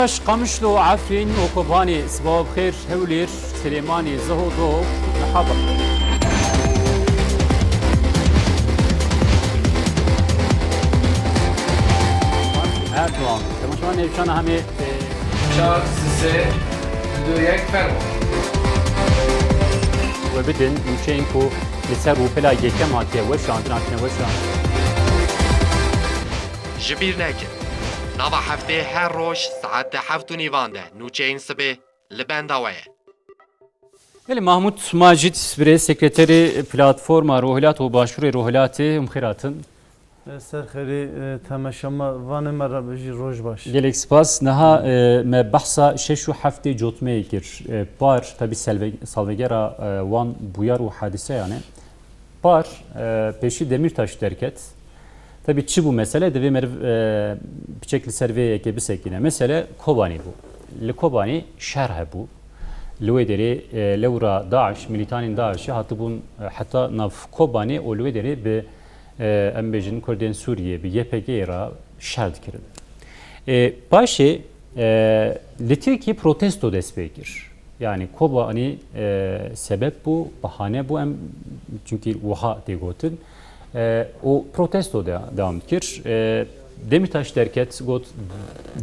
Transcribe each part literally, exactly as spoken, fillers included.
Qamişlo, Efrîn û Kobanê, sibawa bi xêr, Hewlêr, Silêmanî, Ziho, Dok, Mihaba. Erdoğan. Temaşevan nêvşana hemê, e, Çar, sisê, du, yek, fermo. We bidin nûçeyên ku li ser rûpela yekem hatiye weşandin, hatine weşandin. Ji bîr nekin, nava heftê her roj saet heft û nîvan de nûçeyên sibê li benda we ye. Belê, Mahmut Macit, birêz sekreterê Platforma Rohilat û Başûrê Rohilatê, hûn bi xêr hatin. Ser xêrî, e, temaşevanê me re jî roj baş. Gelek spas. Niha, e, me behsa şeş û heftê cotmeyê kir. E, par, tabî, selve-, salvegera, e, wan bûyar û hadiseyan e. Par, e, pêşî Demîrtaş derket. Tabî çi bû mesele? Divê meriv, e, piçek li ser vê yekê bisekîne. Mesele Kobanî bû. Li Kobanî şer hebû. Li wê derê, e, lewra DAIŞ, milîtanên DAIŞê hatibûn, e, heta nav Kobanê û li wê derê bi, e, em bêjin Kurdên Sûriyê, bi Y P G'yê re şer dikirin. E, paşê, e, li Tirkiyê protesto dest pê kir. Yani Kobanî, e, sebeb bû, bahane bû, em, çünkü wiha tê gotin. E, û protesto de, devam dikir. E, Demîrtaş derket, got,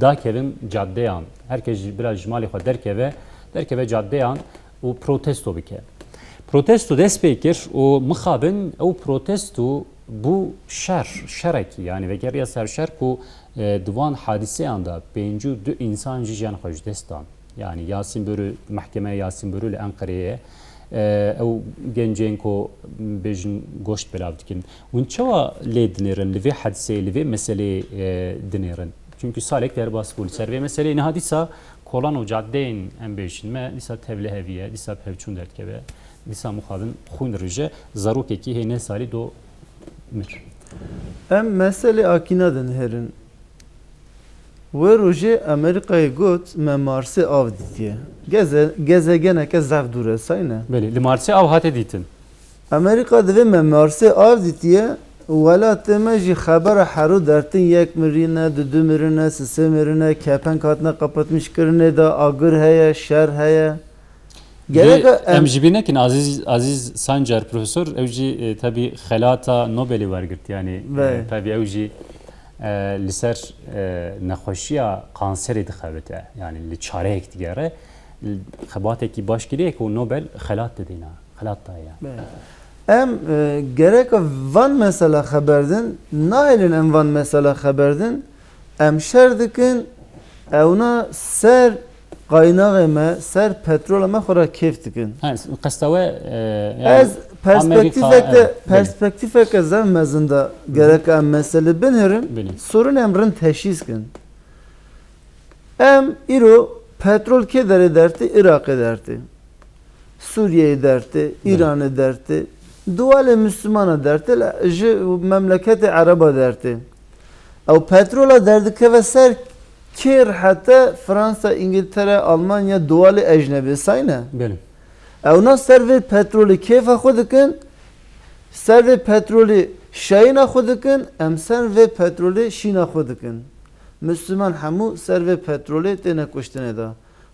dakevin caddeyan. Herkes ji, biraz ji malê xwe derkeve, derkeve caddeyan û protesto bike. Protesto dest pê kir û mixabin ew protesto bû şer, şerekî, yani vegeriya ser şer ku, e, di van hadiseyan de pêncî û du însan jî jiyan xwe ji dest dan. Yani Yasin Börü, mehkemeya Yasin Börü li Enqereyê ye. E, ew gencên ku bêjin goşt belav dikin. Hûn çawa lê dinêrin, li vê hadiseyê, li vê meseleyê, e, dinêrin? Çünkü salek derbas bû li ser vê meseleyê. Niha dîsa kolan û caddeyên, em bêjin, me dîsa tevliheviye, dîsa pevçûn derdikeve, dîsa mixabin xwîn dirije, zarokekî hê neh salî do mir. Em meselê akîna dinihêrin. Wê rojê Amerîkayê got, me Marsê av dîtiye. Geze-, gezegeneke zef dûr e, sayne. Belê, li Marsê av hate dîtin. Amerîka divê me Marsê av dîtiye, welatê me jî xebera hero dertin, yek mirîne, du du mirine, sisê mirine, kepeng hatine qepetmiş kirinê de, agir heye, şer heye. Gerek Lê e, em em ji bîr nekin, Aziz, Aziz Sancar, profesor, ew jî, e, tabî xelata Nobelê wergirt, yani, e, Be. tabî ew jî, e, li ser, e, nexweşiya kanserê dixebite, yani li çareyek digere. Xebatekî baş kiriye ku Nobel xelat didîna, xelat daye. Be. Em, e, gerek van mesela xeber din, nahêlin em van mesela xeber din, em şer dikin, ewna ser qaynaxê me, ser petrola me xwe re kêf dikin. Ha, qesta we, e, yani Ez perspektîfeke, Amerîka, evet, belê. perspektîfeke zef mezin de gerek em mesele binêrin, Belê. sorun em rind teşhîs kin. Em îro petrol kê derê dertê? Iraqê dertê. Sûriyeyê dertê, Belê. Îranê dertê. Duwalê Müslümana dertê, le ji memleketê Ereba dertê. Ew petrola derdikeve ser kêr hete Fransa, Îngiltere, Almanya, duwalê ecnebê sayne. Belê. Ewna ser vê petrolê kêfa xwe dikin, ser vê petrolê şayîna xwe dikin, em ser vê petrolê şîna xwe dikin. Müslüman hemû ser vê petrolê têne kuştinê de.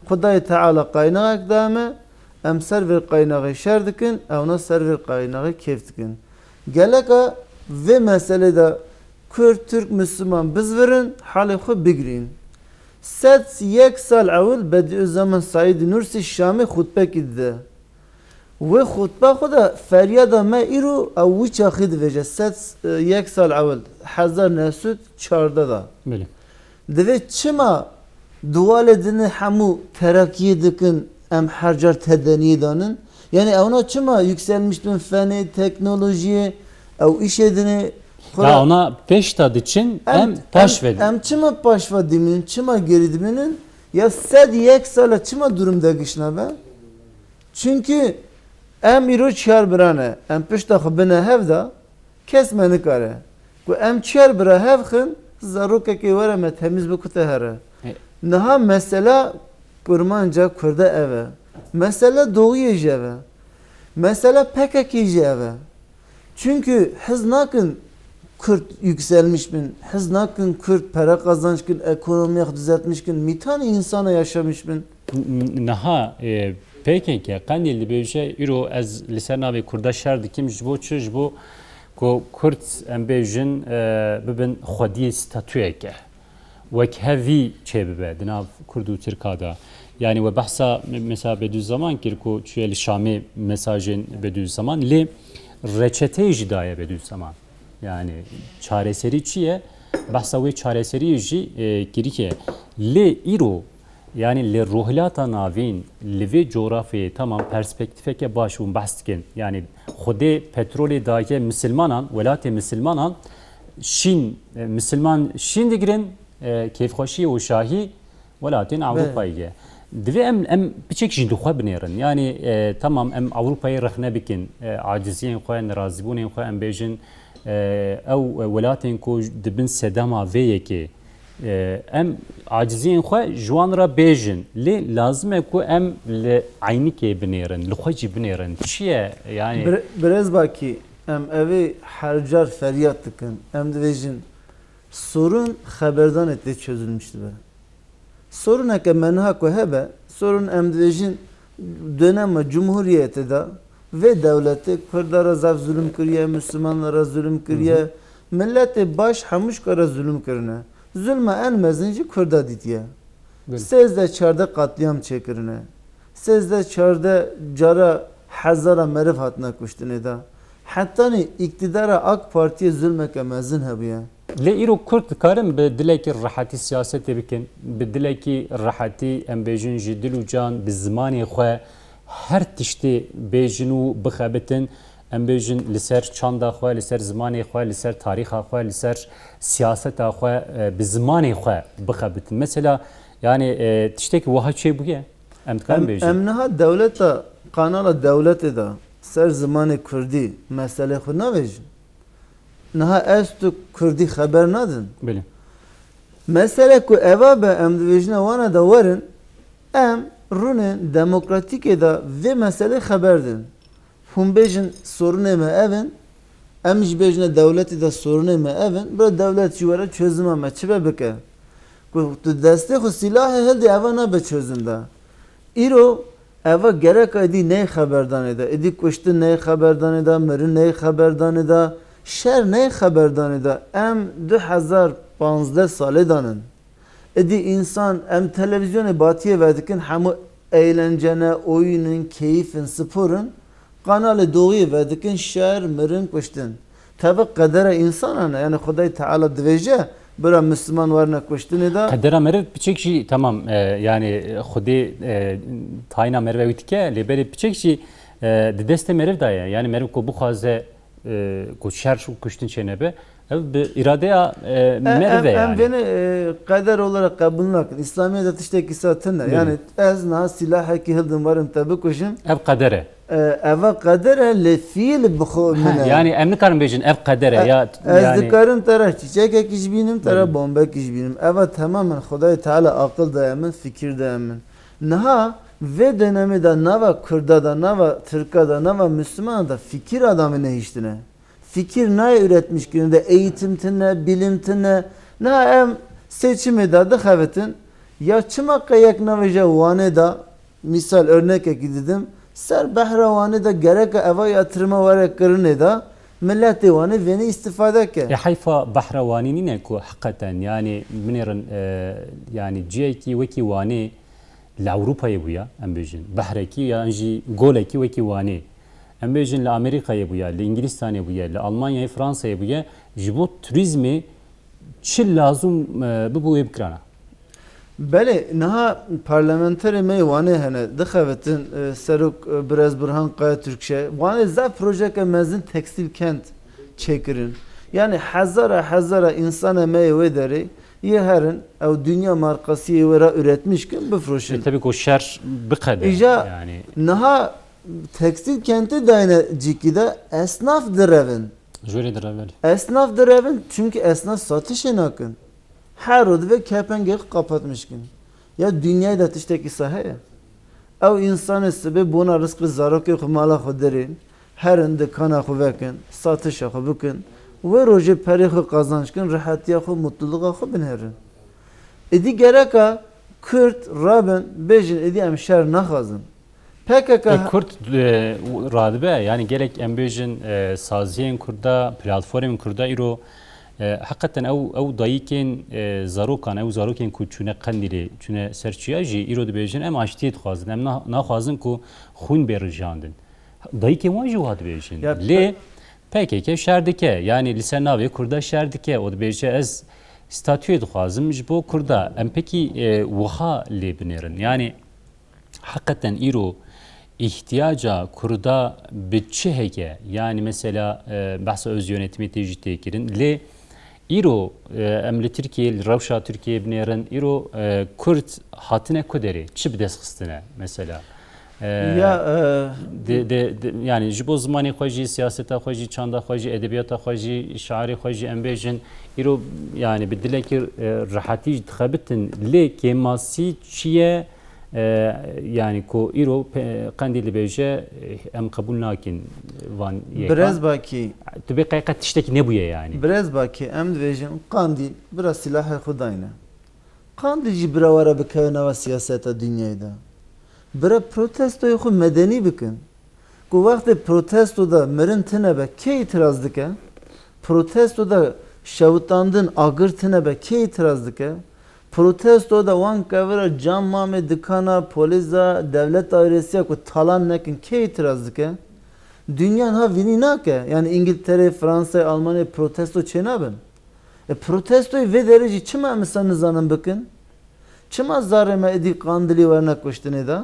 Xwedayê Teala qaynaxek da me, em ser vê qaynaxê şer dikin, ewna ser vê qaynaxê kêf dikin. Geleka vê meselê de Kurd, Tirk, Misliman bizvirin, halê xwe bigirîn. Sed yek sal ewil Bediüzzaman Saîdî Nursî Şamê xutbekî dide. Wê xutba xwe de feryada me îro ew wî çaxî dibêje, sed yek sal ewil, hezar neh sed çardeh de. Belê. Divê çima duwalê dinê hemû terakiyê dikin, em her car tedeniyê danin? Yani ewna çima yükselmiş bin fenê, teknolojiyê, ew işê dinê Ya xura ona pêş de diçin, em, em paş em, vedin. Em çima paş ve dimînin, çima gerî dimînin? Ya sed yek sala çima durum de gişna be? Çünkü em îro çiyar bira ne, em pişta xwe bine hev de, kes me nikare. Ku em çiyar bira hev xin, zarokekê were me temiz bikute here. E. Niha mesela Kurmanca Kurda ev e. Mesela Doğuyê jî ev e. Mesela P K K jî ev e. Çünkü hez nakin Kürt yükselmiş bin. Hez nakin Kürt pere kazanç kin, ekonomiya xwe düzeltmiş kin. Mîtanî insana yaşamış bin. N-, niha, e, P K K, Qendîl dibêje, îro ez li ser navê Kurda şer dikim, ji bo çi? Ji bo ku Kurd, em bêjin, e, bibin xwediyê statuyeke. Wekhevî çêbibe di nav Kurd û Tirka de. Yanî we behsa me-, mesela Bedûzzeman kir ku çûye li Şamê mesajên Bedûzzeman, lê reçeteyê jî daye Bedûzzeman. Yanî çareserî çi ye? Behsa wê çareseriyê jî, e, kiriye. Lê îro, yanî li Rojhilata Navîn, li vê coğrafyayê, tamam, perspektîfeke baş hûn behs dikin. Yanî Xwedê petrolê daye misilmanan, welatê misilmanan şîn, e, misilman şîn digirin, e, kêfxweşî û şahî welatên Ewropayê ye. Divê em, em piçek jî li xwe binêrin. Yanî, e, temam em Ewropayê rexne bikin, e, aciziyên xwe, nerazîbûnên xwe em bêjin, e, ew, e, welatên ku di bin sedema vê yekê, e, em aciziyên xwe ji wan re bêjin. Lê lazim e ku em li eynikê binêrin, li xwe jî binêrin. Çi ye? Yanî Bire-, Birêz Bakî, em evê her car feryad dikin. Em dibêjin, sorun xeberdanê tê çözülmüş dibe. Soruneke me niha ku hebe, sorun em dibêjin dönema cumhuriyetê de vê dewletê Kurda re zaf zulüm kiriye, Müslümanlara zulüm kiriye, Hı hı. Milletê baş hemûşka re zulüm kirine. Zulma en mezin jî Kurda dîtiye. Belê. Sêzdeh çardeh katliam çêkirine. Sêzdeh çardeh cara hezara meriv hatine kuştinê de. Hetanî îktidara AK Partiyê zulmeke mezin hebûye. Lê îro Kurd dikarin bi dilekî rehetî siyasetê bikin, bi dilekî rehetî, em bêjin, ji dil û can, bi zimanê xwe her tiştê bêjin û bixebitin, em bêjin, li ser çanda xwe, li ser zimanê xwe, li ser tarîxa xwe, li ser siyaseta xwe, e, bi zimanê xwe bixebitin. Mesela, yanî, e, tiştekî wiha çêbûye? Em dikarin Em, bêjin. Em niha dewleta, kanala dewletê de ser zimanê kurdî meselê xwe navêjin. Niha ez tu kurdî xeber nadin. Belê. Mesele ku eva be, em dibêjine wana de werin, em rûnên demokratîkê de vê meselê xeber din. Hûn bêjin sorunê me ev in, em jî bêjine dewletê de sorunê me ev in, bira dewlet jî were çözüma me çi be bike. Ku tu destê xwe sîlahê hildî, eva nabe çözüm de. Îro eva gereka êdî ney xeberdanê de, êdî kuştin ney xeberdanê de, mirin ney xeberdanê de, şer ney xeberdanê de. Em du hezar panzdeh salê danin. Êdî însan, em televîzyonê batiyê vedikin, hemû eğlence ne, oyun in, keyif in, spor in. Kanalê doğiyê vedikin, şer, mirin, kuştin. Teve qedera însanan e. Yanî Xwedayê Teala divêje, bira Misliman werine kuştinê de. Qedera meriv piçek jî, temam, e, yanî, e, Xwedê, e, tayîna meriv ew dike, lê belê piçek jî, e, di destê meriv de ye. Yanî meriv ku bixwaze, e, ku şer û kuştin çênebe, ev bi îradeya, e, E, meriv e em, em yani. Vêne, e, qeder olarak qebûl nakin. Îslamiyet de tiştekî sa tune. Belê. Yanî ez niha sîlahekî hildim werim te bikujim. Ev qeder e. E, eva qeder e, lê fiil bi xwe Ha, min e. Yani em nikarin bêjin ev qeder e, E, ya, ez yani dikarim te re çîçekekî ji bînim, te re Belê. bombekî ji bînim. Eva temamen Xwedayê Teala aqil daye min, fikir daye min. Niha vê dönemê de nava Kurda de, nava Tirka de, nava Müslümana de fikir adamê nehiştine. Fikir nayê üretmiş kirin de, eğitim tine, bilim tine. Niha em seçimê de dixebitin, ya çima qe yek navêje Wanê de, misal örnekekî didim, ser behra Wanê de gereke eva yatırima were kirinê de, milletê Wanê vênê îstifade ke. Ya heyfa behra Wanî nîne ku heqeten, yani binêrin, e, yani ciyekî wekî Wanê li Ewropayê bûye, em bêjin, behrekî yan jî golekî wekî Wanê. Em bêjin li Amerîkayê bûye, li Îngilîstanê bûye, li Almanyayê, Fransayê bûye, ji bo turîzmê çi lazim, e, bibû wê bikirana? Belê, niha parlamenterê me yê Wanê hene, dixebitin, e, serok, e, birez Burhan Kaya Türkşe. Wanê zaf projeke mezin tekstîl kent çêkirin. Yani hezara hezara însana me yê wê derê yê herin, ew dinya markasiyê wê re üretmiş kin, bifroşin. E, tabii ki o şer biqede Îja yani. Niha tekstîl kentê dayne cîkî de esnaf direvin. Jûrê direvin. Esnaf direvin, çünkü esnaf satışê nakin. Her rû divê kepengê xwe kapatmiş kin. Ya dinyayê de tiştekî sa heye? Ew însanê sibê bona rizq bi zarokê xwe mala xwe derên, herin dikana xwe vekin, satişa xwe bikin, Wê rojê perê xwe qazanc kin, rihetiya xwe, mutluluqa xwe binêrin. Êdî gereka Kurd rabin, bêjin, êdî em şer naxwazin. P K K E, Kurd, e, radibe, yani gerek em bêjin, e, saziyên Kurda, platformên Kurda îro, e, heqeten ew, ew dayikên, e, zarokan, ew zarokên ku çûne Qendîlê, çûne ser çiya jî îro dibêjin, em aştiyê dixwazin, em na-, naxwazin ku xwîn bê rijandin. Dayikên wan jî wiha dibêjin. Ya, Lê P K K şer dike, yani li ser navê Kurda şer dike û dibêje, ez statûyê dixwazim ji bo Kurda. Em pekî, e, wiha lê binêrin. Yani heqeten îro îhtiyaca Kurda bi çi heke? Yani mesela, e, behsa öz yönetimê tê jî tê kirin. Lê îro, e, em li Tirkiyê, li rewşa Tirkiyê binêrin. Îro, e, Kurd hatine ku derê? Çi bi dest xistine mesela? E, Ya, e, de, de, de, yani ji bo zimanê xwe jî, siyaseta xwe jî, çanda xwe jî, edebiyata xwe jî, şiarê xwe jî em bêjin. Îro yani bi dilekî, e, rehetî jî dixebitin. Lê kêmasî çi ye? E, yani ku îro pe-, Qendîl dibêje, e, em qebûl nakin van yeka. Birez Bakî. Tu bê qey qet tiştekî nebûye yani. Birez Bakî, em dibêjin Qandîl bira silahê xwe dayne. Qandîl jî bira were bikeve nava siyaseta dinyayê de. Bira protestoyê xwe medenî bikin. Ku wextê protesto de mirin tine be, kê îtiraz dike? Protesto de şewitandin, agir tine be, kê îtiraz dike? Protesto de wan kevira cam mamê dikana, polîsa, dewleta Ewresiya ku talan nekin, kê îtiraz dike? Dinya niha vînî nake. Yani Îngilterê, Fransayê, Almanyayê protesto çênabin. E, protestoyê vê derê jî çima em wisa nizanin bikin? Çima zarê me êdî Qandilî werne kuştinê de?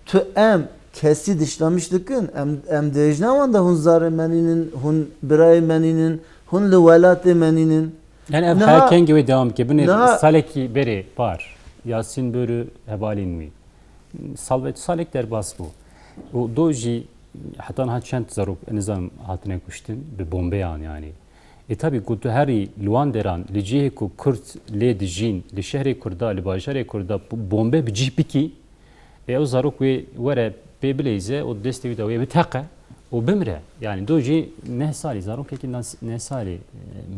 Tu em kesî dişlemiş dikin, em, em dibêjin wan de hûn zarê me nînin, hûn birayê me nînin, hûn li welatê me nînin. Yani ev Niha, heya kengê wê dewam dike. Binê niha salekî berê par Yasîn Börü hevalên wî. Salvê salek derbas bû. Û do jî heta niha çend zarok, nizanim, hatine kuştin bi bombeyan yani. E, tabii ku tu herî li wan deran, li cihê ku Kurd lê dijîn, li şehrê Kurda, li bajarê Kurda b-, bombe bi cih bikî, e, ew zarok wê were pê bileyze û destê wî de wê biteqe û bimre. Yani do jî neh salî, zarokekî nas-, neh salî, e,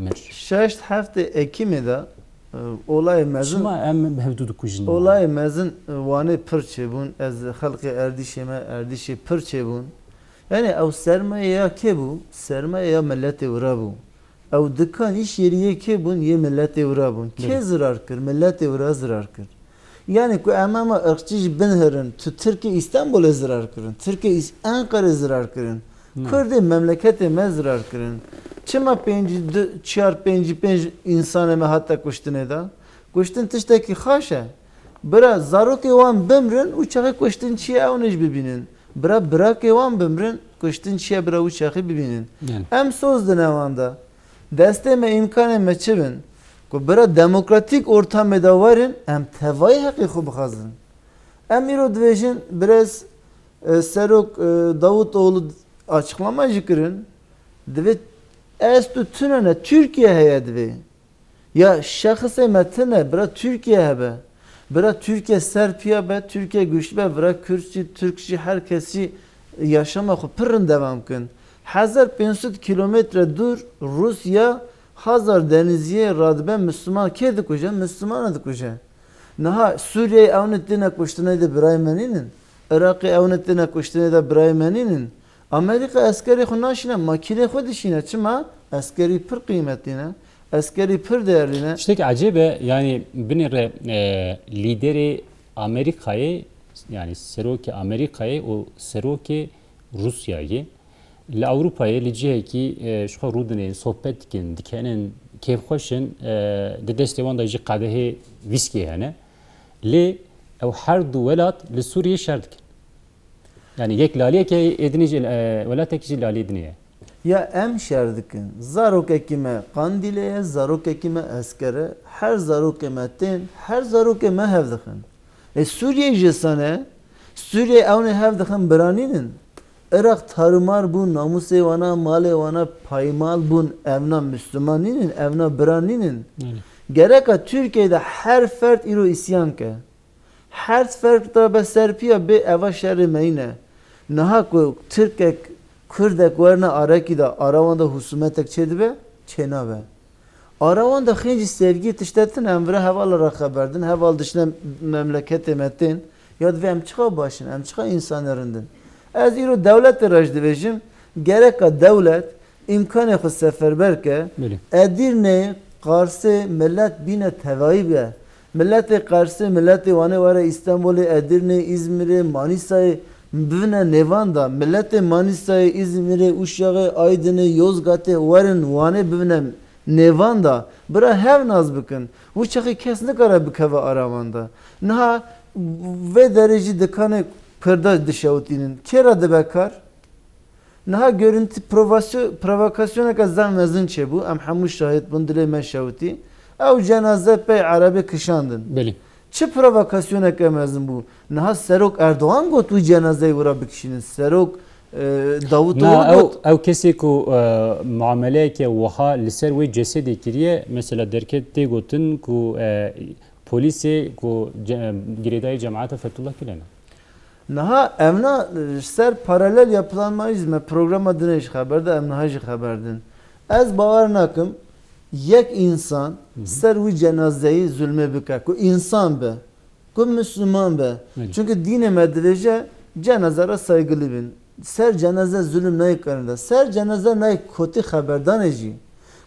mir. Şeşt heftê Ekîmê de, e, olayê mezin, Çima em hevdû dikujin? Olayê mezin, e, Wanê pir çêbûn. Ez xelkê Erdîşê me, Erdîşê pir çêbûn. Yani ew sermaye ya kê bû? Sermaye ya miletê wira bû. Ew dikan, îş yerî yê kê bûn? Yê miletê wira bûn. Kê Belê. Zirar kir? Miletê wira zirar kir. Yani ku em ema irqçî jî binherin, tu Tirkê Îstanbulê zirar kirin, Tirkê Îs-, Enqerê zirar kirin, Hmm. Kurdê memleketê me zirar kirin. Çima pêncî du, çar, pêncî pênc însanê me hate kuştinê de? Kuştin tiştekî xaş e. Bira, zarokê wan bimrin û çaxê kuştin çi ye ew nêj bibînin. Bira, birakê wan bimrin, kuştin çi ye bira û çaxê bibînin. Yani. Em soz dine wan de. Destê me, îmkanê me çi bin? Ku bira demokratîk ortamê de werin, em tevayî heqê xwe bixwazin. Em îro dibêjin, birêz, e, Serok, e, Davutoğlu açıklama jî kirin, divê ez tu tune ne, Tirkiye heye divê. Ya şexisê me tine, bira Tirkiye hebe. Bira Tirkiye serpiya be, Tirkiye güçlü be, bira Kürt jî, Türk jî, her kes jî yaşama xwe pir rind devam kin. Hezar pênc sed kilometre dûr Rusya hazar deniziyê radibe Müslüman kê dikuje? Müslümana dikuje. Niha Sûriyeyê ew ne têne kuştinê de birayê me nînin. Iraqê ew ne têne kuştinê de birayê me nînin. Amerîka eskerê xwe naşîne, makînê xwe dişîne. Çima? Eskerî pir qîmetî ne. Eskerî pir değerlî ne. Tiştek ecêb e, yani binêre, e, lîderê Amerîkayê, yani serokê Amerîkayê û serokê Rûsyayê li Ewropayê li cihekî, e, ji xwe rûdinên, sohbet dikin, dikenin, kêfxweş in, e, di destê wan de jî qedehê vîskê hene. Lê ew her du welat li Sûriyê şer dikin. Yani yek laliyeke ê dinê jî, e, welatekî jî laliyê dinê ye. Ya em şer dikin. Zarokekî me Qandîlê ye, zarokekî me esker e. Her zarokê me tên, her zarokê me hev dixin. Ê Sûriyeyê jî sane, Sûriyeyê ew nê hev dixin bira nînin. Iraq tarumar bû, namûsê wana, malê wana paymal bûn, evna Müslüman nînin, evna bira nînin. Belê. Gereka Tirkiyeyê de her fert îro îsyan ke. Her fert da be serpiya bê eva şerê me yîne. Niha ku Tirkek Kurdek werine arekî de, ara wan de husumetek çêdibe? Çênabe. Ara wan de xêncî, sevgî, tişte tune, em vira hevala re xeber din, heval dişine memleketê me tên. Ya divê em çiqa baş in, em çiqa însanê rind in. Ez îro dewletê re jî dibêjim, gereka dewlet îmkanê xwe seferber ke, Belê. Edirnê, Qarsê, millet bîne tevayî be. Milletê Qarsê, milletê Wanê were Îstanbulê, Edirnê, Îzmirê, Manîsayê bivine nêvan da. Milletê Manîsayê, Îzmirê, Uşaxê, Aydinê, Yozgatê werin Wanê bivine nêvan da. Bira hev nas bikin. Wî çaxê kes nikare bikeve ara wan da. Niha vê derê jî dikanê Kurda dişewitînin. Kê re dibe kar? Niha görüntü provasyo-, provokasyoneke zaf mezin çêbû. Em hemû şahid bûn, dilê me şewitî. Ew cenaze pey erebê kişandin. Belê. Çi provokasyoneke mezin bû? Niha Serok Erdogan got wî cenazeyê wira bikişînin. Serok, e, Davutoglu Na, ew, got. Ew kesê ku, e, muameleyeke wiha li ser wê cesedê kiriye, mesela derket tê gotin ku, e, polîsê ku ce-, girêdayî cemaeta Fethullah Gulen e. Niha em na, e, ji ser paralel yapılanmayı jî me programa dinê jî xeber da, em niha jî xeber din. Ez bawer nakim yek însan Hı hı. ser wî cenazeyî zulmê bike, ku însan be, ku Müslüman be. Belê. Çünkü dînê me dibêje cenaze re saygılı bin. Ser cenaze zulm nayê kirin de. Ser cenaze nayê kotî xeberdanê jî.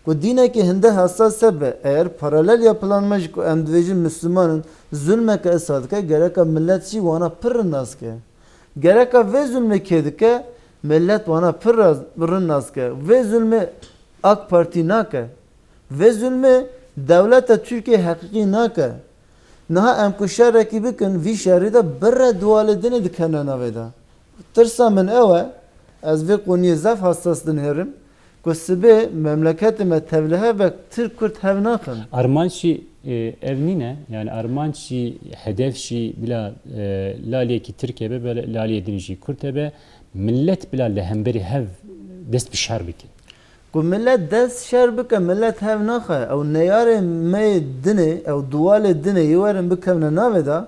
Ku dînekî hinde hassas hebe, eğer paralel yapılanma jî ku em dibêjin Müslüman in, zulmeke îsa dike, gereka millet jî wana pir rind nas ke. Gereka vê zulmê kê dike, millet wana pir raz-, rind nas ke. Vê zulmê AK Partî nake. Vê zulmê dewleta Tirkiyê heqîqî nake. Niha em ku şerekî bikin, vî şerî de bi re dualê dinê dikevne navê de. Tirsa min ew e, ez vê qoniyê zaf hassas dinêrim, ku sibê memleketê me tevlihev be, Tirk Kurd hev naxin. Armanc jî, e, ev nîne, yani armanc jî, hedef jî bila, e, laliyekî Tirk hebe, bila laliyê din jî Kurd hebe, millet bila li hemberî hev dest bi şer bike. Ku millet dest şer bike, millet hev naxe. Ew neyarê me yê dinê, ew dualê dinê yê werin bikevne navê de,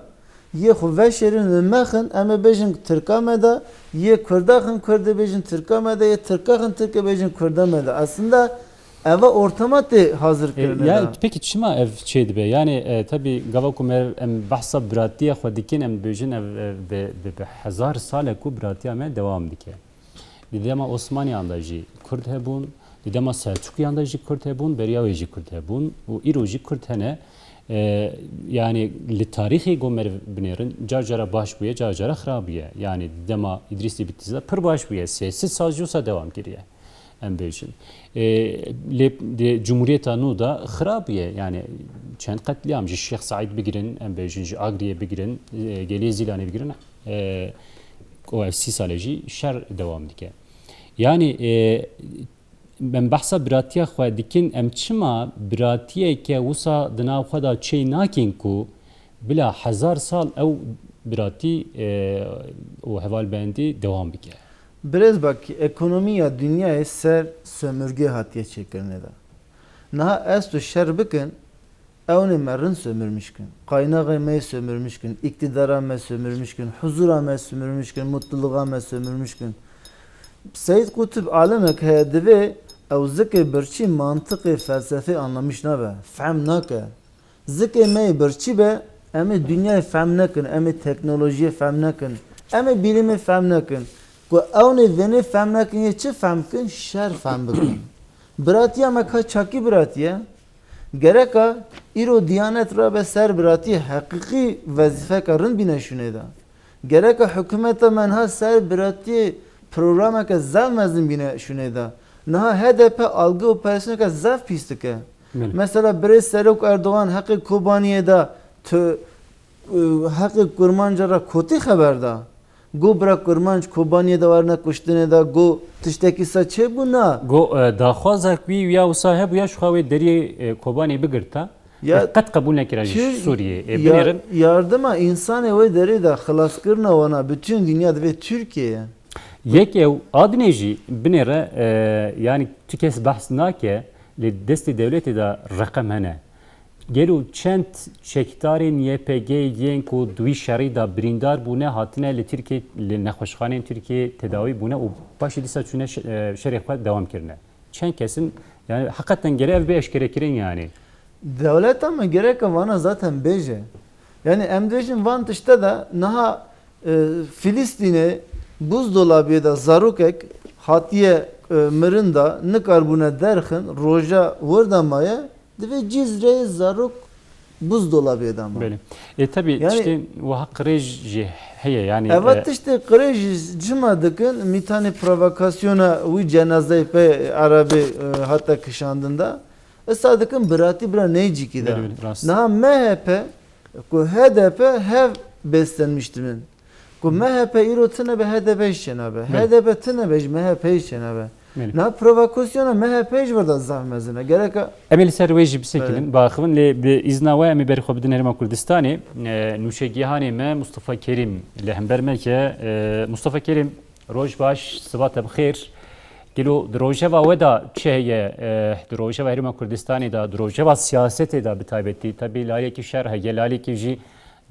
yê xwe veşêrin li me xin, em ê bêjin Tirka me de, yê Kurda xin, Kurd ê bêjin Tirka me de, yê Tirka xin, Tirk ê bêjin Kurda me de. Aslında eva ortama tê hazir E, kirinê ya de. Peki çima ev çê dibe? Yani, e, tabii gava ku me em behsa biratiya xwe dikin, em bêjin ev, ev bi, bi, bi hezar sal e ku biratiya me dewam dike. Di dema Osmaniyan de jî Kurd hebûn, di dema Selçukiyan de jî Kurd hebûn, beriya wê jî Kurd hebûn û îro jî Kurd hene. E, yani li tarîxê ku meriv binêrin, car cara baş bûye, car cara xirab bûye. Yani di dema Îdrîsê Bitîzî de pir baş bûye, sê sed sal jî wisa dewam kiriye, em bêjin. E, lê di Cumhuriyeta nû de xirab bûye. Yani çend qetlîam ji Şêx Seîd bigirin, em bêjin ji Agriyê bigirin, e, Geliyê Zîlanê bigirin, e, ku ev sî sal e jî şer dewam dike. Yani, e, em behsa biratiya xwe dikin, em çima biratiyeke wisa di nav xwe de çê nakin ku bila hezar sal ew biratî, e, û hevalbendî dewam bike? Birêz Bakî, ekonomiya dinyayê ser sömürge hatiye çêkirinê de. Niha ez tu şer bikin, ewnê me rind sömürmüş kin. Qaynaxê me yê sömürmüş kin. Îktidara me sömürmüş kin. Huzura me sömürmüş kin. Mutluluğa me sömürmüş kin. Seyyid Kutub alimek heye, divê ew zikê birçî mantiqê felsefê anlamiş nabe. Fehm nake. Zikê me yê birçî be, em ê dinyayê fehm nekin, em ê teknolojiyê fehm nekin, em ê bîlimê fehm nekin. Ku ewnê vênê fehm nekin, yê çi fehm kin? Şer fehm bikin. Biratiya me ka çakî biratiye. Gereka îro Diyanet rabe ser biratiyê, heqîqî wezîfeke rind bîne şûnê de. Gereka hikûmeta me niha ser biratiyê programeke zaf mezin bîne şûnê de. Niha H D P algı operasyoneke zaf pîs dike. Belê. Mesela birêz Serok Erdogan heqê Kobaniyê de tu, e, heqê Kurmanca re kotî xeber da? Go bira Kurmanc Kobaniyê de werine kuştinê de, go tiştekî sa çêbû, na? Go, e, daxwazek wî ya wisa hebû ya ji xwe wê deriyê, e, Kobanê bigirta. Ya E, qet qebûl nekira ji Sûriyê. E, ya-, binêrin. Yardima însanê wê derê de xilaskirina wana, bütün dinya divê Tirkiyeyê. Yek ew, a dinê jî binêre, e, yani tu kes behs nake, lê destê dewletê de reqem hene. Gelo çend çekdarên Y P G yên ku di wî şerî de birîndar bûne, hatine li Tirkiyê, li nexweşxaneyên Tirkiyê tedawî bûne û paşê dîsa çûne şe-, e, şerê xwe dewam kirine? Çend kes in? Yani heqeten gere ev bê eşkerekirin yani. Dewleta me gereke vana zaten bêje. Yani em dibêjin van tişte de niha, e, Filistînê buzdolabiyê de zarokek hatiye, e, mirin de nikarbûne derxin, roja wir de maye, divê Cizreyê zarok buzdolabiyê de ma. Belê. E, tabii Yani tiştên wiha qirêj jî heye yani, Eva e, tiştê qirêj jî çima dikin, mîtanê provokasyona wî cenazeyê pê erebê, e, hate kişandin de. Issa dikin biratî bira neycîkî de. Belê, belê, rast. Niha M H P ku H D P hev beslenmiş dibin. Ku M H P îro tine be, H D P jî çênabe. Belê. H D P tine be jî M H P jî çênabe. Belê. Niha provokasyona M H P jî vir de zaf mezin e. Gereka Em ê li ser wê jî bisekinin, Belê. biaxivin, lê bi îzna we em ê berê xwe bidin Herêma Kurdistanê. E, nûşegihanê me Mustafa Kerîm li hember me ke. E, Mustafa Kerîm, roj baş, siba te bi xêr. Gelo di rojeva we de çi heye? E, di rojeva Herêma Kurdistanê de, di rojeva siyasetê de bi taybetî, tabii lalekî şer heye, lalekî jî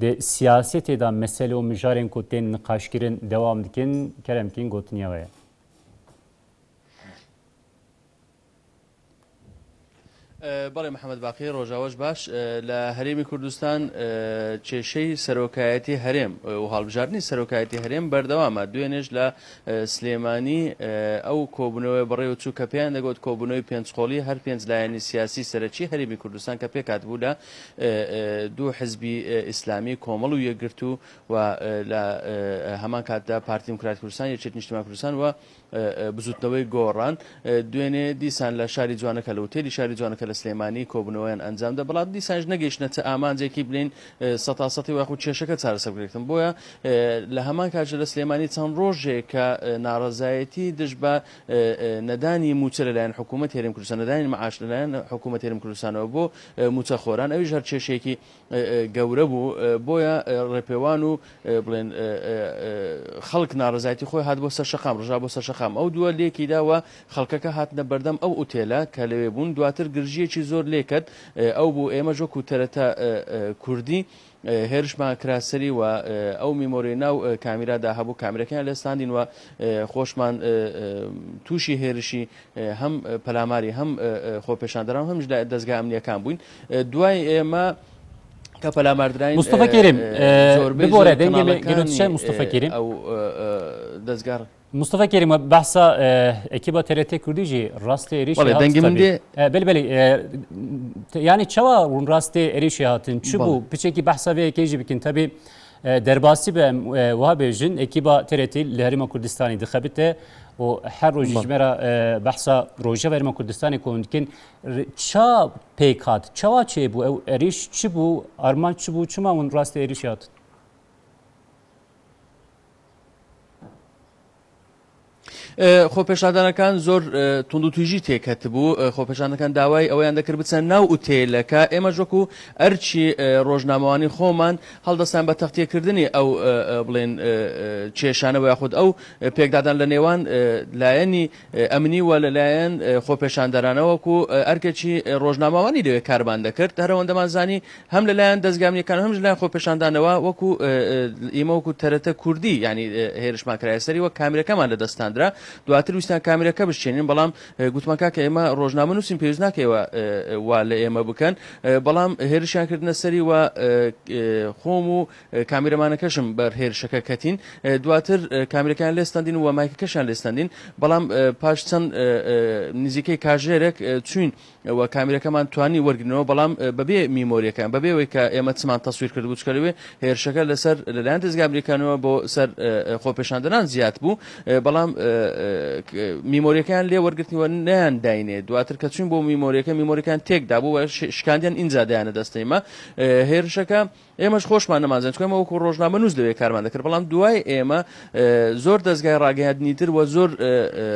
di siyasetê de mesele û mijarên ku tên niqaşkirin dewam dikin. Kerem kin, gotiniya we ye. E, belê Mihemed Baqî, roja we jî baş. E, لە هەرێمی کوردستان، e, کێشەی سەرۆکایەتی هەرێم، e، و هەڵبژاردنی سەرۆکایەتی هەرێم بەردەوامە. دوێنێش لە، e، سلێمانی، e، ئەو کۆبوونەوەی بەڕێوە چوو کە پێیان دەگوت کۆبوونەوەی پێنج قۆڵی هەر پێنج لایەنی سیاسی سەرەکی هەرێمی کوردستان کە پێکهاتبوو لە، e، e، دوو حزبی، e، ئیسلامی، کۆمەڵ و یەکگرتوو و، e، لە، e، هەمان کاتدا پارتی دیموکراتی کوردستان، یەکێتی نیشتیمان کوردستان و، e، e، بزوتنەوەی گۆڕان. E، دوێنێ دیسان لە شاری جوانەکە، لە وتێلی شاری جوانەکە لە سلێمانی کۆبوونەوەیان ئەنجام دا. بەڵام دیسانش نەگەیشتنە چ ئامانجێکی بلین، e، سەتا سەتی وەخو کێشەکە چارەسەر بکرێتن. بۆیە، e، لە هەمان کاتژە لە سلێمانی چەند ڕۆژێکە، e، ناڕەزایەتی دژ بە، e، e، نەدانی موچە لەلایەن حکوومەت هێرم کوردستان، نەدانی معاش لەلایەن حکوومەت هێرم کوردستانەوە بۆ، e، موچە خۆران، ئەویش هەر کێشەیەکی، e، e، گەورە بوو. E، بۆیە، e، ڕێپێوان و، e، بڵێن، e، e، e، خەڵک ناڕەزایەتی خۆی هات بۆ سەر شەقام، ڕژا بۆ سەر شەقام. ئەو دووە لێکی داوە خەڵکەکە هاتنە بەردەم ئەو ئوتێلە کە لەوێ بوون. دواتر گرژیەکی زۆر لێکرد. E، ئەو بوو ئێمە ژۆک و تەرەتە، e، e، کوردی، e، هێرشمان کراسەری و، e، ئەو میمۆری ناو، e، کامیرادا هەبوو، کامیرەکەیان لێ ستاندین و، e، خۆشمان، e، e، تووشی هێرشی، e، هەم، e، پەلاماری هەم، e، e، خۆپێشاندەران و هەم دەستگا ئەمنیەکان بووین. E، دوای ئێمە کە پەلاماردراین، Mustafa Kerîm, e، e, زۆربەی ببore, زۆر dengê me gelo kanalan, dişe, Mustafa e, Kerîm. Ew, e, e, dezgar. Mustafa Kerîm, we behsa, e, ekîba T R T Kurdî jî rastê êrîşê Belê, hat dengê min tabii. Dê. E, belê, belê, e, te-, yani çawa hûn rastê êrîşê hatin? Çi bû? Belê. Piçekî behsa vê yekê jî bikin. Tabii, e, derbasî be em, e, wiha bêjin, ekîba T R T li Herêma Kurdistanê dixebite û her rojî Belê. ji me re, e, behsa rojeva Herêma Kurdistanê ku hûn dikin. Re-, ça pêk hat? Çawa çêbû? Ew êrîş çi bû? Armanc çi bû? Çima hûn rastê êrîşê hatin? E، خۆپێشاندانەکان زۆر، e، توندوتیژی تێکەتبوو. E، خۆپێشاندانەکان داوای ئەوەیان دەکرد بچن ناو ئوتێلەکە. ئێمە ژۆک و ئەرچی، e، ڕۆژنامەوانی خۆمان هەڵدەستان بە تەختیەکردنی ئەو، e، e، بڵێن، e، e، کێشانەوە یاخود ئەو، e، پێکدادان لە نێوان، e، لایەنی، e، ئەمنی و لەلایەن، e، خۆپێشاندەرانەوە وەکو، e، ئەرکێکی، e، ڕۆژنامەوانی لەوێ کارمان دەکرد. هەرەوەندەمان زانی هەم لەلایەن دەستگامنیەکان و هەم لەلایەن خۆپێشاندانەوە وەکو، ئە، ئە، ئێمە وەکو تەرەتە کوردی، یعنی، ئە، هێرشمان کرایە سەری و کامیرەکەمان لە دەستاندرا. دواتر ویستان کامیرەکە بشچێنین، بەڵام، ئە، گوتمان کاکە ئێمە ڕۆژنامە نووسین، پێویست ناکە ئێوە، ئە، ئە، وا لە ئێمە بکەن. ئە، بەڵام هێرشیان کردنە سەری و، ئە، ئە، خۆم و، ئە، کامیرەمانەکەشم بەر هێرشەکە کەتین. ئە، دواتر، ئە، کامیرەکەیان لێستاندین و مایکەکەشیان لێستاندین. بەڵام، ئە، پاش چەند، ئە، ئە، نزیکەی کاژێرێک، ئە، چوین و کامیرەکەمان توانی وەرگرنەوە، بەڵام، ئە، بەبێ میمۆریەکان، بەبێ ئەوەی کە ئێمە چمان تەسویر کرد بوو، چکە لەوێ هێرشەکە لەسەر لەلایەن دەستگا ئەمریکانەوە بۆ سەر، ئە، ئە، خۆپێشاندەران زیاد بوو. ئە، بەڵام، ئە، ئە، ک-، میمۆریەکەیان لێ وەرگرتنی و نەیان داینێ. دواتر کە چوین بۆ میمۆریەکە، میمۆریەکان تێک دابوو و ش-، شکاندیان ئینجا دایانە دەستەیمە. ئە، هێرشەکە ئێمەش خۆشمان نەمانزان، چونکە ئێمە وەکو ڕۆژنامە نووس لەوێ کارمان دەکرد. بەڵام دوای ئێمە، ئە، زۆر دەستگای ڕاگەیاندنی تر و زۆر، ئە، ئە،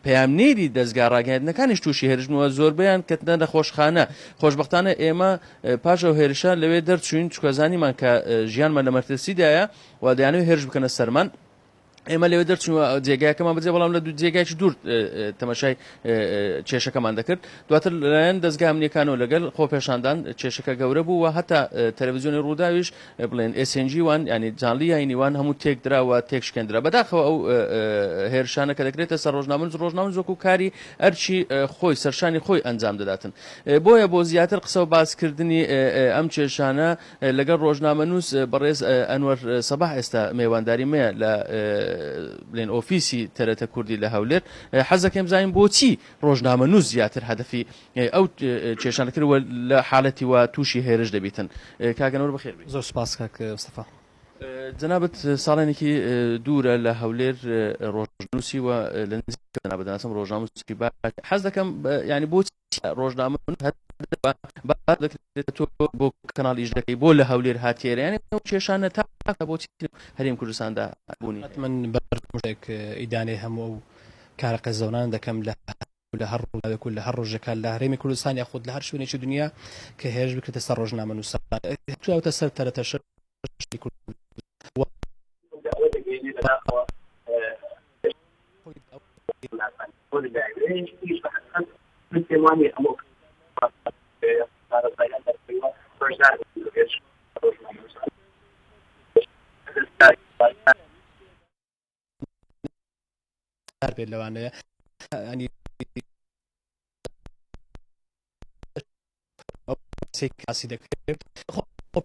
پەیامنێری دەستگا ڕاگەیاندنەکانیش تووشی هێرش بوون و زۆربەیان کەتنە نەخۆشخانە. خۆشبەختانە ئێمە، ئە، پاش ئەو هێرشە لەوێ دەرچوین، چونکە زانیمان کە، ئە، ژیانمان لە مەترسیدایە و دەیانەوێت هێرش بکەنە سەرمان. ئێمە لەوێ دەرچووە جێگایەکەمان بەجێ، بەڵام لە دوو جێگایکی دوور، ئێ، ئێ، تەماشای، ئێ، ئێ، کێشەکەمان دەکرد. دواتر لەلایەن دەستگای ئەمنیەکانەوە لەگەڵ خۆپێشاندان کێشەکە گەورە بوو و هەتا، ئێ، تەلەڤیزیۆنی ڕووداویش، ئێ، بڵێن S N G وان، یعنی جانلی یاینی وان هەموو تێک درا و تێک شکێندرا. بەداخەوە ئەو، ئێ، ئێ، هێرشانە کە دەکرێتە سەر ڕۆژنامەنووس، ڕۆژنامەنووس وەکو کاری ئەرکی، ئێ، خۆی، سەرشانی خۆی ئەنجام دەداتن. ئێ، بۆیە بۆ زیاتر قسە و باسکردنی، ئێ، ئێ، ئەم کێشانە، ئێ، لەگەڵ ڕۆژنامەنووس، ئێ، بەڕێز، ئێ، ئەنوەر، ئێ، سەباح ئێستا مێوانداری مەیە لە، ئێ، بڵێن ئۆفیسی تەرەتە کوردی لە هەولێر. ئێ، حەز دەکەم بزانین بۆچی ڕۆژنامەنووس زیاتر هەدەفی، ئێ، ئەو، ئێ، ئێ، کێشانە کرد و لە حالەتی وا تووشی هێرش دەبیتن. ئێ، کاک ئەنوەر بەخێر بێت. زۆر سپاس کاک مستەفا. ئێ، جەنابەت ساڵێنێکی، ئێ، دوورە لە هەولێر، ئێ، ڕۆژنووسی و، ئێ، لە نزیک جەنابەت دەناسم ڕۆژنامەنووسی باش. حەز دەکەم، ئێ، یعنی بۆچی ڕۆژنامەنووس هەر بە، بە، دەکرێت تۆ بۆ کەناڵ ئیش دەکەی، بۆ لە هەولێر هاتیێرە؟ یعنی ئەو کێشانە تا، تا بۆچی هەرێم کوردستاندا بوونی؟ حتمەن بەردەم شتێک، ئیدانەی هەموو ئەو کارە قەزەونان دەکەم لە، لە هەر ڕووداوێک و لە هەر ڕۆژێکا لە هەرێمی کوردستان یاخود لە هەر شوێنێکی دنیا کە هێرش بکرێتە سەر ڕۆژنامەنووسان. هەتووەتە سەر تەرەتە شەش. کار بێت لەوانەیە. ئەنی ئەو کەسێک کاسی دەکرێت. خۆ، خۆ،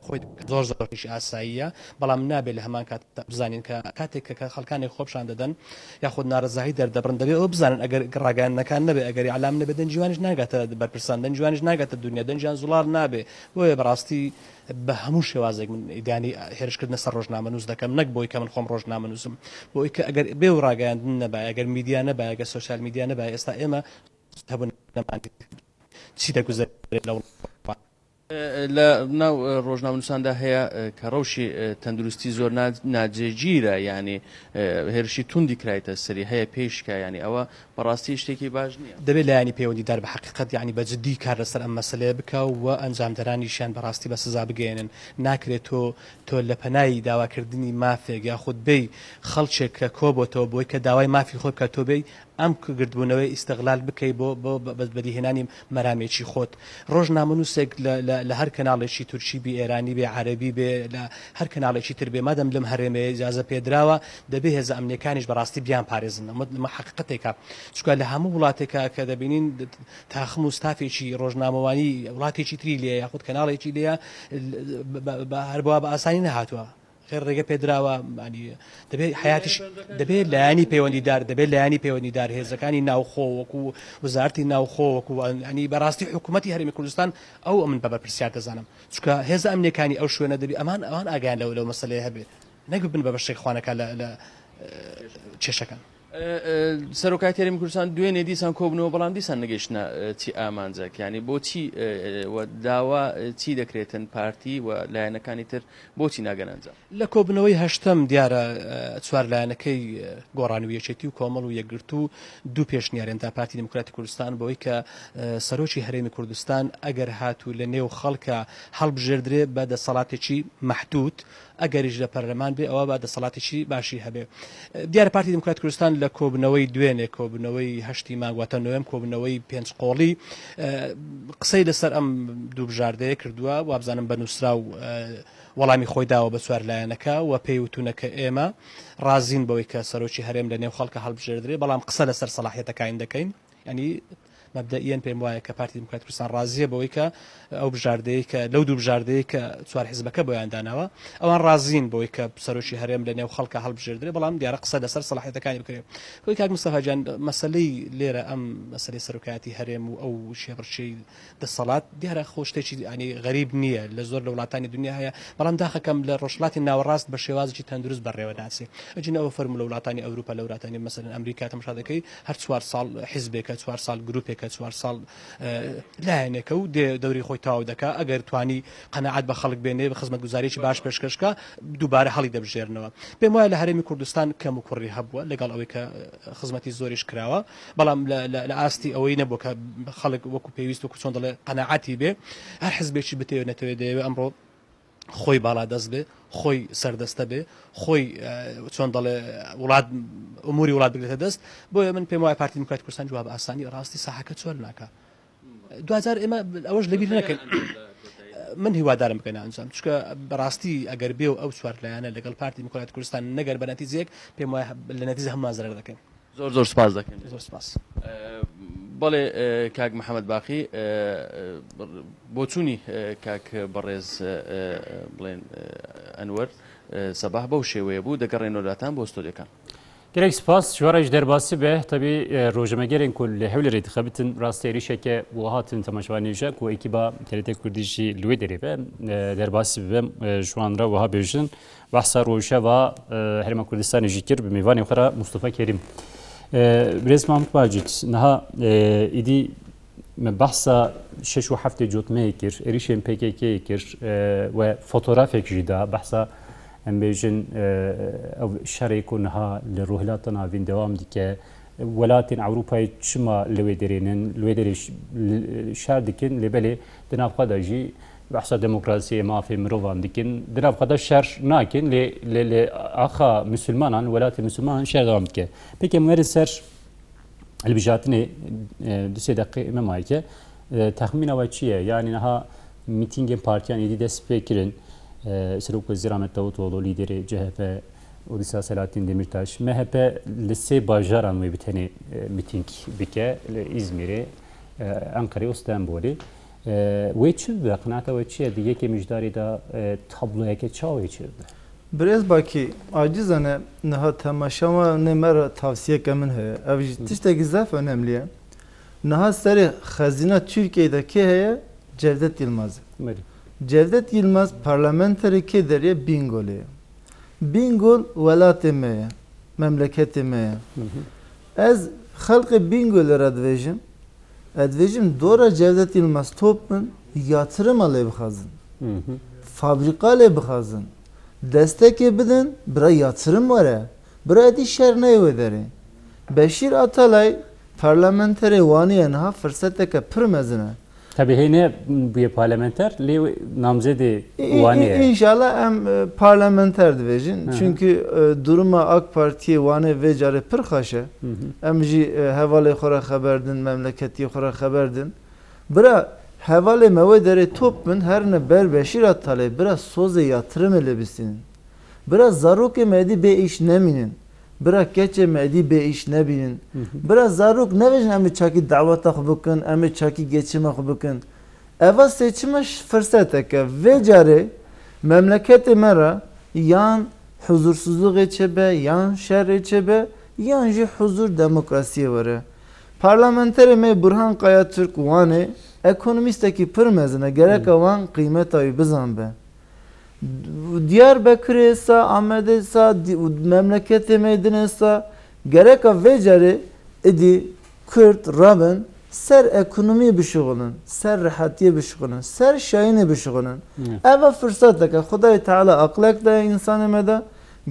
خۆی زۆر زۆر ئیش ئاساییە، بەڵام نابێت لە هەمان کات بزانین کە کاتێک کە خەڵکانێک خۆپشان دەدەن یاخود ناڕەزایی دەردەبڕن، دەبێت ئەوە بزانن ئەگەر ڕاگەیاندنەکان نەبێت، ئەگەر ئیعلام نەبێت، دەنگی وانیش ناگاتە بەرپرسان، دەنگی وانیش ناگاتە دونیا، دەنگیان زوڵار نابێت. بۆیە بەڕاستی بە هەموو شێوازێک من ئیدانەی هێرشکردنە سەر ڕۆژنامەنووس دەکەم، نەک بۆی کە من خۆم ڕۆژنامەنووسم، بۆی کە ئەگەر بێ و ڕاگەیاندن نەبایە، ئەگەر میدیا نەبایە، ئەگەر سۆشیال میدیا نەبایە، ئێستا ئێمە هەبوو نەمانی چی دەگوزەرێت لە وڵات. لە ناو، ئێ، ڕۆژنامەنووساندا هەیە، ئێ، کە ڕەوشی، ئێ، تەندروستی زۆر نا-، ناجێگیرە، یعنی، ئێ، هێرشی توندی کرایتە سەری، هەیە پێیشکا، یعنی ئەوە بەڕاستی شتێکی باش نییە. دەبێت لایەنی پەیوەندیدار بە حەقیقەت، یعنی بە جدی کار لەسەر ئەم مەسەلەیە بکا و ئەنجامدەرانیشیان بەڕاستی بە سزا بگەیەنن. ناکرێت تۆ، تۆ لە پەنای داواکردنی مافێک یاخود بێی خەڵکێک کە کۆبۆتەوە بۆی کە داوای مافی خۆی بکات، تۆ بێی ئەم گردبوونەوەی ئیستغلال بکەی بۆ، بۆ بە-، بە-، بەدیهێنانی مەرامێکی خۆت. ڕۆژنامەنووسێک لە، لە، لە هەر کەناڵێکی تورکی بێ، ئێرانی بێ، عەرەبی بێ، لە هەر کەناڵێکی تر بێ، مادەم لەم هەرێمەیە ئیجازە پێدراوە، دەبێ هێزە ئەمنیەکانیش بەڕاستی بیان پارێزن. ئەمە، ئەمە حەقیقەتێکە. چونکە لە هەموو وڵاتێکە کە دەبینین تاخم و ستافێکی ڕۆژنامەوانی وڵاتێکی تری لێ یاخود کەناڵێکی لێە، بە، بە، بە، هەر بەوە بە ئاسانی نەهاتووە. خێر ڕێگە پێدراوە، ینی دەبێت حیاتیش، دەبێت لایەنی پەیوەندیدار، دەبێت لایەنی پەیوەندیدار، هێزەکانی ناوخۆ وەکو وەزارەتی ناوخۆ، وەکو، ینی بەڕاستی حکوومەتی هەرێمی کوردستان ئەو ئەمن بە بەرپرسیار دەزانم. چونکە هێزە ئەمنیەکانی ئەو شوێنە دەبی ئەمان، ئەوان ئاگایان لەو، لەو مەسەلەیە هەبێ. نەک ببن بە بەشێک خوانەکە لە، لە، ئێ، کێشەکان. ئێ، ئێ، سەرۆکایەتی هەرێمی کوردستان دوێنێ دیسان کۆبنەوە، بەڵام دیسان نەگەیشتنە، ئێ، چی ئامانجێک. یعنی بۆچی، ئێ، ئێ، و داوا، ئێ، چی دەکرێتن پارتی و لایەنەکانی تر بۆچی ناگەن ئەنجام؟ لە کۆبنەوەی هەشتەم دیارە، ئێ، چوار لایەنەکەی، ئێ، گۆڕان و یەکێتی و کۆمەڵ و یەکگرتوو دوو پێشنیارێن دا پارتی دیموکراتی کوردستان بۆی کە، ئێ، سەرۆکی هەرێمی کوردستان ئەگەر هاتوو لە نێو خەڵکە هەڵبژێردرێ بە دەسەڵاتێکی مەحدود، ئەگەریش لە پەرلەمان بێ، ئەوە با دەسەڵاتێکی باشی هەبێ. دیارە پارتی دیموکرات کوردستان لە کۆبنەوەی دوێنێ، کۆبنەوەی هەشتی مانگ، واتە نۆێم، کۆبنەوەی پێنج قۆڵی، ئە، قسەی لەسەر ئەم دوو بژاردەیە کردووە، وابزانم بە نووسراو، ئە، وەڵامی خۆی داوە بە چوار لایەنەکە و پێی وتونە کە ئێمە ڕازین بەوەی کە سەرۆکی هەرێم لە نێو خەڵکە هەڵبژێردرێ، بەڵام قسە لەسەر سەلاحیەتەکانی دەکەین. یعنی، مەبدەئیەن پێم وایە کە پارتی دیموکراتی کوردستان ڕازیە بەوەی کە ئەو بژاردەیە کە لەو دوو بژاردەیە کە چوار حزبەکە بۆیان داناوە، ئەوان ڕازین بەوەی کە سەرۆکی هەرێم لە نێو خەڵکە هەڵبژێردرێ، بەڵام دیارە قسە لەسەر سەلاحیەتەکانی بکرێ. بۆی کاک مستەفا گیان، مەسەلەی لێرە ئەم مەسەلەی سەرۆکایەتی هەرێم و ئەو شێبڕچەی دەسەڵات دیارە خۆ شتێکی، یعنی، غەریب نییە، لە زۆر لە وڵاتانی دنیا هەیە، بەڵام داخەکەم لە ڕۆژهەڵاتی ناوەڕاست بە شێوازێکی تەندروست بەڕێوە دەچێ. ئەجین ئەوە فەرموو لە وڵاتانی ئەوروپا، لە وڵاتانی مەسەلەن ئەمریکا تەمەشا دەکەی، هەر چوار ساڵ حیزبێکە، چوار ساڵ گروپێکە، چوار ساڵ، ئە، لایەنێکە و دێ-، دەوری خۆی تەواو دەکا. ئەگەر توانی قەناعەت بە خەڵک بێنێ، بە خزمەتگوزاریی باش پێشکەش کا، دووبارە هەڵی دەبژێرنەوە. پێم وایە لە هەرێمی کوردستان کەم و کوڕی هەبووە، لەگەڵ ئەوەی کە خزمەتی زۆریش کراوە، بەڵام لە، لە، لە ئاستی ئەوەی نەبوو کە خەڵک وەکو پێویست، وەکو چۆن دەڵێ، قەناعەتی بێ. هەر حزبێکی بتەوێت نەتەوێت دەیەوێت ئەمڕۆ خۆی باڵادەست بێ، خۆی سەردەستە بێ، خۆی، ئە، چۆن دەڵێ، وڵات، ئوموری وڵات بگرێتە دەست. بۆیە من پێم وایە پارتی دیموکراتی کوردستان جواب ئاسانی ڕاستی ساحەکە چۆل ناکە. دوجار ئێمە ئەوەش لەبیر نەکەین. من هیوادارم بکەن ئەنجام، چونکە بەڕاستی ئەگەر بێ و ئەو چوار لایەنە لەگەڵ پارتی دیموکراتی کوردستان نەگەر بە نەتیجەیەک، پێم وایە لە نەتیجە هەمومان زەرەر دەکەین. زۆر زۆر سپاس دەکەین. زۆر سپاس. ئە، بەڵێ، ئە، کاک محەممەد باقی، ئە، ئە، بۆچوونی، ئە، کاک بەڕێز، ئە، ئە، بڵێن، ئە، ئەنوەر، ئە، سەباح بەو شێوەیە بوو. دەگەڕێنەوە لاتان بۆ ستۆدیۆکان. Gerek spas, ji we re jî derbasî be. Tebî, e, rojnamegerên ku li Hewlêrê dixebitin, rastî êrîşeke wiha hatin temaşevanê ji ku ekîba T R T Kurdî jî li wê derê be, e, derbasî bibe, e, ji wan re wiha bêjin. Behsa rojeva, e, Herêma Kurdistanê jî kir, bi mêvanê xwe re Mustafa Kerîm. E, Birêz Mahmut Macîd, niha, e, îdî me behsa şeş û heftê cotmeyê kir, êrîşên P K K'yê kir, e, we fotografek jî da, behsa em bêjin, e, ev şerê ku niha li Rojhilata Navîn dewam dike, welatên Ewropayê çima li wê derê nin, li wê derê ş-, li, şer dikin, lê belê di nav xwe de jî behsa demokrasiyê, mafê mirovan dikin, di nav xwe de şer nakin, lê, lê, lê axa misilmanan, welatê misilmanan şer dewam dike. Peki em werin ser hilbijartinê, e, du sê deqê me mayke. E, texmîna we çi ye? Yanî niha mîtîngên partiyan êdî dest pê kirin. E, Serok Wezîr Ahmet Davutoğlu, lîderê C H P, û dîsa Selahattin Demirtaş. M H P li sê bajaran wê bi tenê, e, mîtîng bike, li Îzmîrê, e, Enqerê û Stenbolê. E, wê çi bibe? Qenaeta we çi ye? Di yekê mijdarê de, e, tabloyeke çawa wê çi bibe? Birêz Bakî, acizane niha temaşevanê me re tavsiyeke min heye. Ev jî Hı. tiştekî zaf önemli ye. Niha serê xezîna Tirkiyeyê de kê heye? Cevdet Yilmaz e. Belê. Cevdet Yilmaz parlamenterê kê derê ye? Bîngolê ye. Bîngol welatê me ye, memleketê me ye. Hı hı. Ez xelkê Bîngolê re dibêjim, ez dibêjim dora Cevdet Yilmaz top bin, yatirima lê bixwazin. Hı hı. Fabrîka lê bixwazin. Destekê bidin, bira yatirim were. Bira êdî şer neyê wê derê. Beşîr Atalay parlamenterê Wanê ye niha, firseteke pir mezin e. Tabii hê ne bûye parlamenter, lê namzedê Î-, î-, Wanê î-, ye. Înşallah em, e, parlamenter dibêjin. Hı hı. Çünkü, e, duruma AK Partiyê Wanê vê carê pir xweş e. Hı hı. Em jî, e, hevalê xwe re xeber din, memleketiyê xwe re xeber din. Bira, hevalê me wê derê top bin, herine ber Beşîr Atalay, bira sozê yatirimê lê bistînin. Bira zarokê me êdî bê îş nemînin. Bira keçê me êdî bê îş nebînin. Hı hı. Bira zarok nebêjin em ê çakî daweta xwe bikin, em ê çakî geçima xwe bikin. Eva seçima ş-, firsetek e. Vê carê memleketê me re yan huzursuzluğê çêbe, yan şerê çêbe, yan jî huzur demokrasiyê were. Parlamenterê me Burhan Kayatürk Wanê ekonomîstekî pir mezin e. Gereke Hı. wan qîmeta wî bizanbe. Diyarbekirê sa, Amedê sa, di-, memleketê me din e sa, gereka vê carê êdî Kurd rabin ser ekonomiyê bişuxulin, ser rehetiyê bişuxulin, ser şayînê bişuxulin. Hı. Eva firsetek e, Xwedayê Teala aqlek daye însanê me de,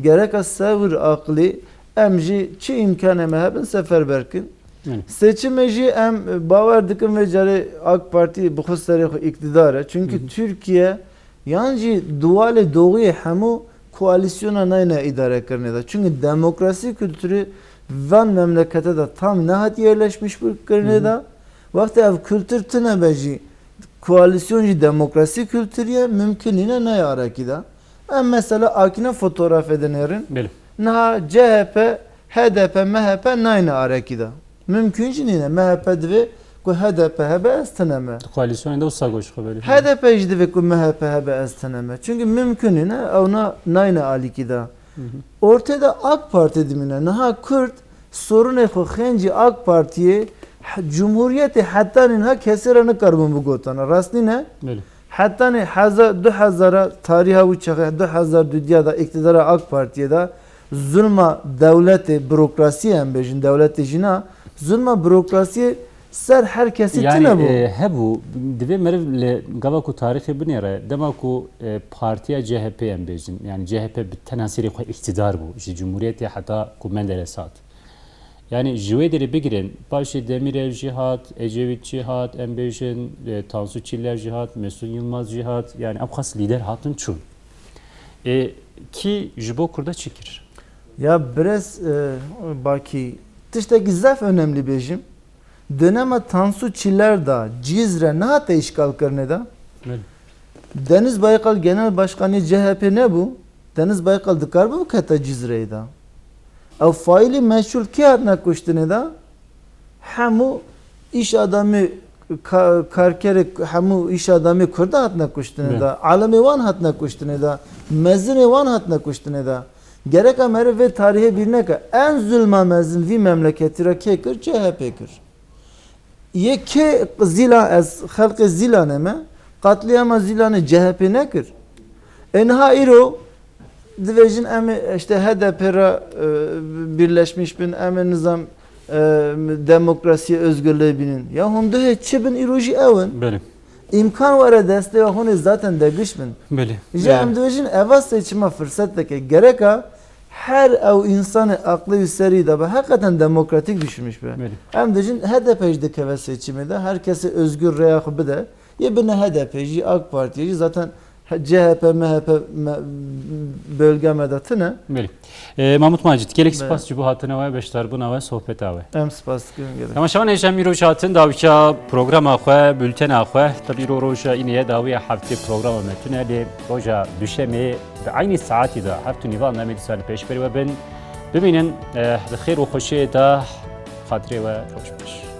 gereka ser wir aqlî em jî çi îmkanê me hebin seferber kin. Hı. Seçimê jî em bawer dikin vê carê AK Partî bi xwe serê xwe îktidar e. Çünkü Hı hı. Tirkiye Yan jî dualê doğiyê hemû koalîsyona nayne îdarekirinê de. Çünkü demokrasî kulturî van memlekete de tam nehatiye yerleşmiş kirinê Hı hı. de. Wextê ev kultur tune be jî, koalîsyon jî demokrasî kulturî ye, mimkun nîne nayê arekî de. Em mesela akine fotografê dinêrin. Belê. Niha C H P, H D P, M H P nayne arekî de. Mimkun jî nîne. M H P divê ku H D P hebe ez tune me. Di koalîsyonê de wisa got ji xwe berî. H D P jî divê ku M H P hebe ez tune me. Çünkü mimkun nîne, ew na, nayne alîkî de. Hı hı. Ortê de AK Parti dimîne. Niha Kurd sorunê xwe xêncî AK Partiyê, he-, Cumhuriyetê heta nîha kesê re nikaribûn bigotana. Rast nîne? Belê. Heta nî heza-, du hezara tarîha wî çaxê, du hezar dudiya de îktidara AK Partiyê de zulma dewletê, burokrasiyê em bêjin, dewletê jî na, zulma burokrasiyê ser her kesî Yani, tune bû. E, hebû, divê meriv li gava ku tarîxê binêre, dema ku, e, partiya C H P em bêjin, yani C H P bi tena serê xwe îktidar bû, ji Cumhuriyetê heta ku Menderes hat. Yani ji wê derê bigirin, paşê Demîrev jî hat, Ecevît jî hat, em bêjin, e, Tansu Çiller jî hat, Mesut Yilmaz jî hat, yani ew xas lîder hatin çûn. Ê, kî ji bo Kurda çi kir? Ya birêz, e, Bakî, tiştekî zaf önemli bêjim. Dönema Tansu Çiller da Cizre nehate îşgal kirinê de. Belê. Deniz Baykal genel başkanê C H P nebû. Deniz Baykal dikaribû bikete Cizreyê de. Ew faîlî meçhûl kî hatine kuştinê de? Hemû îş adamê ka-, karkerê, hemû îş adamê Kurda hatine kuştinê Belê. de. Alemê wan hatine kuştinê de. Mezinê wan hatine kuştinê de. Gereka meriv vê tarîhê bîr neke. En zulma mezin vî memleketî re kê kir? C H P kir. Yê kê Zîlan, ez xelqê Zîlanê me, qatliyama Zîlanê C H P nekir. Ê niha îro divêjin em ê işte H D P re, e, birleşmiş bin, em ê nizam, e, demokrasiye, özgürlüğe bînin. Ya hûn duhê çi bin, îro jî ew in. Belê. Îmkan were destê we, hûn ê zaten degiş bin. Belê. Ji em dibêjin eva seçima firsetek e. Gereka her ew însanê aqlê wî serî de be, heqeten demokratîk düşünmüş be. Belê. Em dibêjin H D P jî dikeve seçimê de, her kesê özgür rêya xwe bide. Yê bine H D P jî, AK Partiyê jî, zaten C H P, M H P me, bölge me de tune. Belê. E, Mahmut Macit, gelek Belê. spas ji bo hatina we, beşdarbûna we, sohbeta we. Em spas dikin gelek. Temaşevanê, ji em îro hatin dawiya programa xwe, bültena xwe. Tabî îro roja înê ye, dawiya heftê programa me tune, lê roja duşemê di eynî saetî de heft û nîvan em ê dîsa li pêşberî we bin. Bimînin, eh, di xêr û xweşiyê de, xatirê we roj baş.